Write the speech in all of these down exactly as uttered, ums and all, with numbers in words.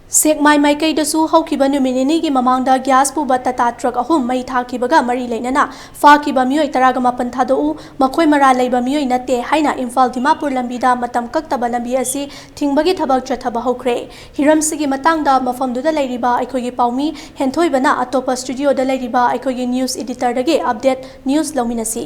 ꯁꯦꯛꯃꯥꯏ ꯃꯥꯏꯀꯩꯗꯁꯨ ꯍꯧꯈꯤꯕ ꯅꯨꯃꯤꯠ ꯅꯤꯅꯤꯒꯤ ꯃꯃꯥꯡꯗ ꯒ꯭ꯌꯥꯁ ꯄꯨꯕ ꯇꯥꯇꯥ ꯇ꯭ꯔꯛ ꯑꯍꯨꯝ ꯃꯩ ꯊꯥꯈꯤꯕꯒ ꯃꯔꯤ ꯂꯩꯅꯅ ꯐꯥꯈꯤꯕ ꯃꯤꯑꯣꯏ ꯇꯔꯥꯒ ꯃꯥꯄꯟ ꯊꯥꯗꯣꯛꯎ, ꯃꯈꯣꯏ ꯃꯔꯥꯜ ꯂꯩꯕ ꯃꯤꯑꯣꯏ ꯅꯠꯇꯦ ꯍꯥꯏꯅ ꯏꯝꯐꯥꯜ ꯗꯤꯃꯥꯄꯨꯔ ꯂꯝꯕꯤꯗ ꯃꯇꯝ ꯀꯛꯇꯕ ꯂꯝꯕꯤ ꯑꯁꯤ ꯊꯤꯡꯕꯒꯤ ꯊꯕꯛ ꯆꯠꯊꯕ ꯍꯧꯈ꯭ꯔꯦ꯫ ꯍꯤꯔꯝꯁꯤꯒꯤ ꯃꯇꯥꯡꯗ ꯃꯐꯝꯗꯨꯗ ꯂꯩꯔꯤꯕ ꯑꯩꯈꯣꯏꯒꯤ ꯄꯥꯎꯃꯤ ꯍꯦꯟꯊꯣꯏꯕꯅ ꯑꯇꯣꯞꯄ ꯁ꯭ꯇꯨꯗꯤꯑꯣꯗ ꯂꯩꯔꯤꯕ ꯑꯩꯈꯣꯏꯒꯤ ꯅ꯭ꯌꯨꯁ ꯏꯗꯤꯇꯔꯗꯒꯤ ꯑꯞꯗꯦꯠ ꯅ꯭ꯌꯨꯁ ꯂꯧꯃꯤꯟꯅꯁꯤ꯫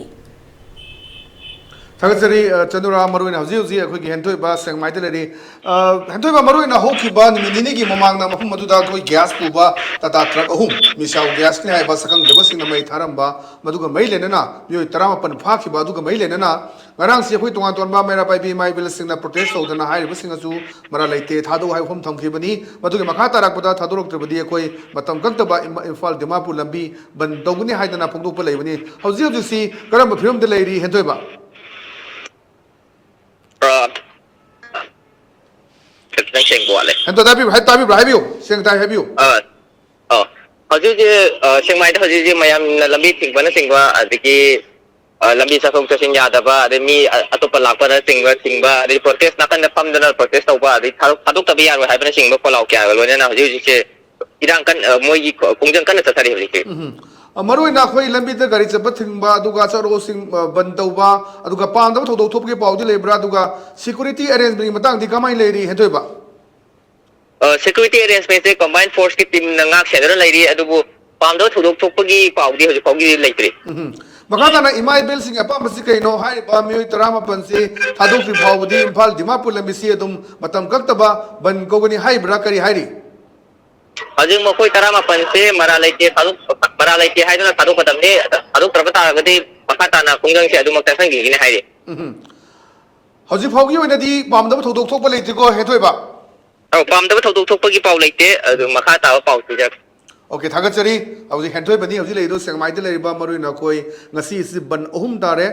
ꯊꯥꯒꯠꯆꯔꯤ, ꯑ, ꯆꯅꯨꯔꯥ꯫ ꯃꯔꯨꯑꯣꯏꯅ ꯍꯧꯖꯤꯛ ꯍꯧꯖꯤꯛ ꯑꯩꯈꯣꯏꯒꯤ ꯍꯦꯟꯊꯣꯏꯕ ꯁꯦꯛꯃꯥꯏꯗ ꯂꯩꯔꯤ꯫ ꯑ, ꯍꯦꯟꯊꯣꯏꯕ, ꯃꯔꯨꯑꯣꯏꯅ ꯍꯧꯈꯤꯕ ꯅꯨꯃꯤꯠ ꯅꯤꯅꯤꯒꯤ ꯃꯃꯥꯡꯗ ꯃꯐꯝ ꯑꯗꯨꯗ ꯑꯩꯈꯣꯏ ꯒ꯭ꯌꯥꯁ ꯄꯨꯕ ꯇꯥꯇꯥ ꯇ꯭ꯔꯛ ꯑꯍꯨꯝ, ꯃꯤꯁꯥꯎ ꯒ꯭ꯌꯥꯁꯅꯤ ꯍꯥꯏꯕ ꯁꯛꯈꯪꯗꯕꯁꯤꯡꯅ ꯃꯩ ꯊꯥꯔꯝꯕ, ꯃꯗꯨꯒ ꯃꯔꯤ ꯂꯩꯅꯅ ꯃꯤꯑꯣꯏ ꯇꯔꯥꯃꯥꯄꯟ ꯐꯥꯈꯤꯕ ꯑꯗꯨꯒ ꯃꯔꯤ ꯂꯩꯅꯅ ꯉꯔꯥꯡꯁꯤ ꯑꯩꯈꯣꯏ ꯇꯣꯉꯥꯟ ꯇꯣꯉꯥꯟꯕ ꯃꯩꯔꯥ ꯄꯥꯏꯕꯤ ꯏꯃꯥ ꯏꯕꯦꯜꯁꯤꯡꯅ ꯄ꯭ꯔꯣꯇꯦꯁ ꯇꯧꯗꯅ ꯍꯥꯏꯔꯤꯕꯁꯤꯡ ꯑꯁꯨ ꯃꯔꯥ ꯂꯩꯇꯦ, ꯊꯥꯗꯣꯛꯎ ꯍꯥꯏꯕ ꯋꯥꯐꯝ ꯊꯝꯈꯤꯕꯅꯤ꯫ ꯃꯗꯨꯒꯤ ꯃꯈꯥ ꯇꯥꯔꯛꯄꯗ ꯊꯥꯗꯣꯔꯛꯇ꯭ꯔꯕꯗꯤ ꯑꯩꯈꯣꯏ ꯃꯇꯝ ꯀꯛꯇꯕ ꯏꯝ-, ꯏꯝꯐꯥꯜ ꯗꯤꯃꯥꯄꯨꯔ ꯂꯝꯕꯤ ꯕꯟ ꯇꯧꯒꯅꯤ ꯍꯥꯏꯗꯅ ꯐꯣꯡꯗꯣꯛꯄ ꯂꯩꯕꯅꯤ꯫ ꯍꯧꯖꯤꯛ ꯍꯧꯖꯤꯛꯁꯤ ꯀꯔꯝꯕ ꯐꯤꯕꯝꯗ ꯂꯩꯔꯤ, ꯍꯦꯟꯊꯣꯏꯕ? ꯑ, ꯈꯤꯇꯪ ꯁꯦꯡꯕ ꯋꯥꯠꯂꯦ꯫ ꯍꯦꯟꯊꯣꯏ, ꯇꯥꯕꯤꯕ꯭ꯔꯥ? ꯍꯥꯏꯕꯤꯌꯨ, ꯁꯦꯡꯅ ꯇꯥꯏ, ꯍꯥꯏꯕꯤꯌꯨ꯫ ꯑ, ꯑ, ꯍꯧꯖꯤꯛ ꯍꯧꯖꯤꯛ, ꯑ, ꯁꯦꯛꯃꯥꯏꯗ ꯍꯧꯖꯤꯛ ꯍꯧꯖꯤꯛ ꯃꯌꯥꯝꯅ ꯂꯝꯕꯤ ꯊꯤꯡꯕꯅꯆꯤꯡꯕ, ꯑꯗꯒꯤ, ꯑ, ꯂꯝꯕꯤ ꯆꯠꯊꯣꯛ ꯆꯠꯁꯤꯟ ꯌꯥꯗꯕ, ꯑꯗꯩ ꯃꯤ, ꯑ, ꯑꯇꯣꯞꯄ ꯂꯥꯛꯄꯅꯆꯤꯡꯕ ꯊꯤꯡꯕ, ꯑꯗꯩ ꯄ꯭ꯔꯣꯇꯦꯁ ꯅꯥꯀꯟꯗ ꯐꯝꯗꯅ ꯄ꯭ꯔꯣꯇꯦꯁ ꯇꯧꯕ, ꯑꯗꯩ ꯊꯥꯗꯣꯛ-, ꯊꯥꯗꯣꯛꯇꯕ ꯌꯥꯔꯣꯏ ꯍꯥꯏꯕꯅꯆꯤꯡꯕ ꯈꯣꯜꯂꯥꯎ ꯀꯌꯥꯒ ꯂꯣꯏꯅꯅ ꯍꯧꯖꯤꯛ ꯍꯧꯖꯤꯛꯁꯦ ꯏꯔꯥꯡ ꯀꯟ-, ꯑ, ꯃꯣꯏꯒꯤ ꯈꯣ-, ꯈꯣꯡꯖꯪ ꯀꯟꯅ ꯆꯠꯊꯔꯤ ꯍꯧꯖꯤꯛꯁꯦ꯫ ꯎꯝ꯫ ꯑ, ꯃꯔꯨꯑꯣꯏꯅ ꯑꯩꯈꯣꯏ ꯂꯝꯕꯤꯗ ꯒꯥꯔꯤ ꯆꯠꯄ ꯊꯤꯡꯕ, ꯑꯗꯨꯒ ꯆꯠꯊꯣꯛ ꯆꯠꯁꯤꯟ, ꯑ, ꯕꯟ ꯇꯧꯕ, ꯑꯗꯨꯒ ꯄꯥꯝꯗꯕ ꯊꯧꯗꯣꯛ ꯊꯣꯛꯄꯒꯤ ꯄꯥꯎꯗꯤ ꯂꯩꯕ꯭ꯔꯥ? ꯑꯗꯨꯒ ꯁꯦꯀ꯭ꯌꯨꯔꯤꯇꯤ ꯑꯦꯔꯦꯟꯖꯃꯦꯟꯒꯤ ꯃꯇꯥꯡꯗꯤ ꯀꯃꯥꯏꯅ ꯂꯩꯔꯤ, ꯍꯦꯟꯊꯣꯏꯕ? ꯑ, ꯁꯦꯀ꯭ꯌꯨꯔꯤꯇꯤ ꯑꯦꯔꯦꯟꯖꯃꯦꯟꯁꯦ ꯀꯝꯕꯥꯏꯟ ꯐꯣꯔꯁꯀꯤ ꯇꯤꯝꯅ ꯉꯥꯛ ꯁꯦꯟꯗꯨꯅ ꯂꯩꯔꯤ, ꯑꯗꯨꯕꯨ ꯄꯥꯝꯗꯕ ꯊꯧꯗꯣꯛ ꯊꯣꯛꯄꯒꯤ ꯄꯥꯎꯗꯤ ꯍꯧꯖꯤꯛ ꯐꯥꯎꯒꯤꯗꯤ ꯂꯩꯇ꯭ꯔꯤ꯫ ꯎꯝ꯫ ꯃꯈꯥ ꯇꯥꯅ ꯏꯃꯥ ꯏꯕꯦꯜꯁꯤꯡꯒꯤ ꯑꯄꯥꯝꯕꯁꯤ ꯀꯩꯅꯣ? ꯍꯥꯏꯔꯤꯕ ꯃꯤꯑꯣꯏ ꯇꯔꯥꯃꯥꯄꯟꯁꯤ ꯊꯥꯗꯣꯛꯇ꯭ꯔꯤ ꯐꯥꯎꯕꯗꯤ ꯏꯝꯐꯥꯜ ꯗꯤꯃꯥꯄꯨꯔ ꯂꯝꯕꯤꯁꯤ ꯑꯗꯨꯝ ꯃꯇꯝ ꯀꯛꯇꯕ ꯕꯟ ꯀꯧꯒꯅꯤ ꯍꯥꯏꯕ꯭ꯔꯥ? ꯀꯔꯤ ꯍꯥꯏꯔꯤ? ꯍꯧꯖꯤꯛ ꯃꯈꯣꯏ ꯇꯔꯥꯃꯥꯄꯟꯁꯦ ꯃꯔꯥꯜ ꯂꯩꯇꯦ ꯊꯥꯗꯣꯛ-, ꯃꯔꯥꯜ ꯂꯩꯇꯦ ꯍꯥꯏꯗꯨꯅ ꯊꯥꯗꯣꯛꯀꯗꯕꯅꯤ, ꯊꯥꯗꯣꯛꯇ꯭ꯔꯕ ꯇꯥꯔꯒꯗꯤ ꯃꯈꯥ ꯇꯥꯅ ꯈꯣꯡꯖꯪꯁꯦ ꯑꯗꯨꯃꯛ ꯆꯠꯊꯈꯤꯒꯅꯤ ꯍꯥꯏꯔꯤ꯫ ꯎꯝ꯫ ꯍꯧꯖꯤꯛ ꯐꯥꯎꯒꯤ ꯑꯣꯏꯅꯗꯤ ꯄꯥꯝꯗꯕ ꯊꯧꯗꯣꯛ ꯊꯣꯛꯄ ꯂꯩꯇ꯭ꯔꯤꯀꯣ, ꯍꯦꯟꯊꯣꯏꯕ? ꯑꯧ, ꯄꯥꯝꯗꯕ ꯊꯧꯗꯣꯛ ꯊꯣꯛꯄꯒꯤ ꯄꯥꯎ ꯂꯩꯇꯦ, ꯑꯗꯨ ꯃꯈꯥ ꯇꯥꯕ ꯄꯥꯎ ꯄꯤꯖꯔꯛꯀꯦ꯫ ꯑꯣꯀꯦ, ꯊꯥꯒꯠꯆꯔꯤ꯫ ꯍꯧꯖꯤꯛ ꯍꯦꯟꯊꯣꯏꯕꯅꯤ ꯍꯧꯖꯤꯛ ꯂꯩꯔꯤꯗꯣ ꯁꯦꯛꯃꯥꯏꯗ ꯂꯩꯔꯤꯕ, ꯃꯔꯨꯑꯣꯏꯅ ꯑꯩꯈꯣꯏ ꯉꯁꯤ ꯑꯁꯤ ꯕꯟ ꯑꯍꯨꯝ ꯇꯥꯔꯦ꯫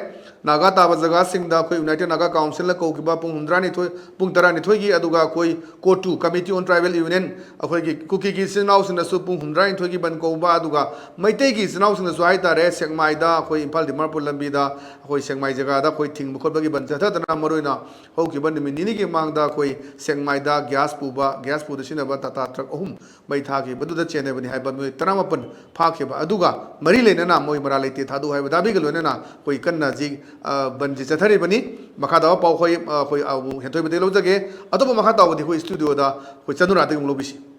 ꯅꯥꯒꯥ ꯇꯥꯕ ꯖꯒꯥꯁꯤꯡꯗ ꯑꯩꯈꯣꯏ ꯌꯨꯅꯥꯏꯇꯦꯗ ꯅꯥꯒꯥ ꯀꯥꯎꯟꯁꯤꯜꯅ ꯀꯧꯈꯤꯕ ꯄꯨꯡ ꯍꯨꯝꯗ꯭ꯔꯥꯅꯤꯊꯣꯏ, ꯄꯨꯡ ꯇꯔꯥꯅꯤꯊꯣꯏꯒꯤ, ꯑꯗꯨꯒ ꯑꯩꯈꯣꯏ ꯀꯣꯇꯨ, ꯀꯃꯤꯇꯤ ꯑꯣꯟ ꯇ꯭ꯔꯥꯏꯕꯦꯜ ꯌꯨꯅꯤꯌꯟ, ꯑꯩꯈꯣꯏꯒꯤ ꯀꯨꯀꯤꯒꯤ ꯏꯆꯤꯟ ꯏꯅꯥꯎꯁꯤꯡꯅꯁꯨ ꯄꯨꯡ ꯍꯨꯝꯗ꯭ꯔꯥꯅꯤꯊꯣꯏꯒꯤ ꯕꯟ ꯀꯧꯕ, ꯑꯗꯨꯒ ꯃꯩꯇꯩꯒꯤ ꯏꯆꯤꯟ ꯏꯅꯥꯎꯁꯤꯡꯅꯁꯨ ꯍꯥꯏꯇꯥꯔꯦ, ꯁꯦꯛꯃꯥꯏꯗ, ꯑꯩꯈꯣꯏ ꯏꯝꯐꯥꯜ ꯗꯤꯃꯥꯄꯨꯔ ꯂꯝꯕꯤꯗ ꯑꯩꯈꯣꯏ ꯁꯦꯛꯃꯥꯏ ꯖꯒꯥꯗ ꯑꯩꯈꯣꯏ ꯊꯤꯡꯕ ꯈꯣꯠꯄꯒꯤ ꯕꯟ ꯆꯠꯊꯗꯅ, ꯃꯔꯨꯑꯣꯏꯅ ꯍꯧꯈꯤꯕ ꯅꯨꯃꯤꯠ ꯅꯤꯅꯤꯒꯤ ꯃꯃꯥꯡꯗ ꯑꯩꯈꯣꯏ ꯁꯦꯛꯃꯥꯏꯗ ꯒ꯭ꯌꯥꯁ ꯄꯨꯕ, ꯒ꯭ꯌꯥꯁ ꯄꯨꯕꯗ ꯁꯤꯖꯤꯟꯅꯕ ꯇꯥꯇꯥ ꯇ꯭ꯔꯛ ꯑꯍꯨꯝ ꯃꯩ ꯊꯥꯈꯤꯕ ꯑꯗꯨꯗ ꯆꯦꯟꯅꯕꯅꯤ ꯍꯥꯏꯕ ꯃꯤꯑꯣꯏ ꯇꯔꯥꯃꯥꯄꯟ ꯐꯥꯈꯤꯕ ꯑꯗꯨꯒ ꯃꯔꯤ ꯂꯩꯅꯅ ꯃꯣꯏ ꯃꯔꯥꯜ ꯂꯩꯇꯦ ꯊꯥꯗꯣꯛꯎ ꯍꯥꯏꯕ ꯗꯥꯕꯤꯒ ꯂꯣꯏꯅꯅ ꯑꯩꯈꯣꯏ ꯀꯟꯅ ꯍꯧꯖꯤꯛ, ꯑ, ꯕꯟꯁꯤ ꯆꯠꯊꯔꯤꯕꯅꯤ꯫ ꯃꯈꯥ ꯇꯥꯕ ꯄꯥꯎ ꯑꯩꯈꯣꯏ, ꯑ, ꯑꯩꯈꯣꯏ ꯑꯃꯨꯛ ꯍꯦꯟꯊꯣꯏꯕꯗꯒꯤ ꯂꯧꯖꯒꯦ꯫ ꯑꯇꯣꯞꯄ ꯃꯈꯥ ꯇꯥꯕꯗꯤ ꯑꯩꯈꯣꯏ ꯁ꯭ꯇꯨꯗꯤꯑꯣꯗ ꯑꯩꯈꯣꯏ ꯆꯅꯨꯔꯥꯗꯒꯤ ꯑꯃꯨꯛ ꯂꯧꯕꯤꯁꯤ꯫